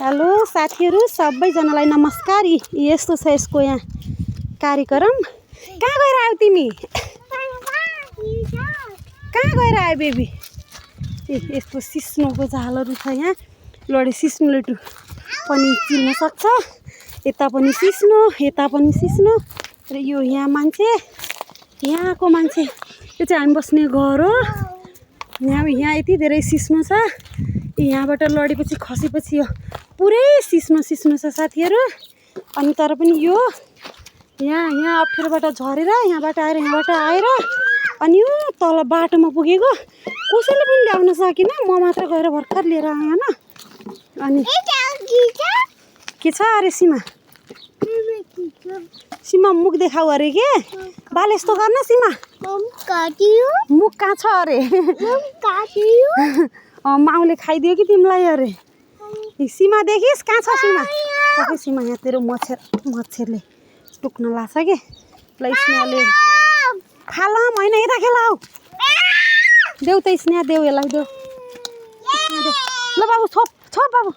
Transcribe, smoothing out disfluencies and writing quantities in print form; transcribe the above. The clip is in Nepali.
हेलो साथीहरू सबैजनालाई नमस्कार। यस्तो छ यसको यहाँ कार्यक्रम। कहाँ गएर आयो तिमी? कहाँ गएर आयो बेबी? यस्तो सिस्नोको झालहरू छ यहाँ। लडी सिस्नोले पनि चिल्न सक्छ। यता पनि सिस्नो, यता पनि सिस्नो। र यो यहाँ मान्छे, यहाँको मान्छे। यो चाहिँ हामी बस्ने घर हो। यहाँ यति धेरै सिस्नो छ। यहाँबाट लडेपछि खसेपछि यो पुरै सिस्नो छ साथीहरू। अनि तर पनि यो यहाँ अप्ठ्यारोबाट झरेर यहाँबाट आएर अनि यो तल बाटोमा पुगेको। कसैले पनि ल्याउन सकिन, म मात्र गएर भर्खर लिएर आएँ हैन। अनि के छ अरे सीमा? सीमा मुख देखाऊ अरे के? बाल यस्तो गर्न सीमा। मुख कहाँ छ अरे? माउले खाइदियो कि तिमीलाई अरे? सीमा देखिस् कहाँ छ सीमा? सबै सीमा यहाँ तेरो मच्छरले टुक्न लाग्छ के। ल स्नेहले खालम होइन, यता खेलाऊ। देऊ त स्नेह, देऊ यसलाई देऊ। ल बाबु छोप बाबु।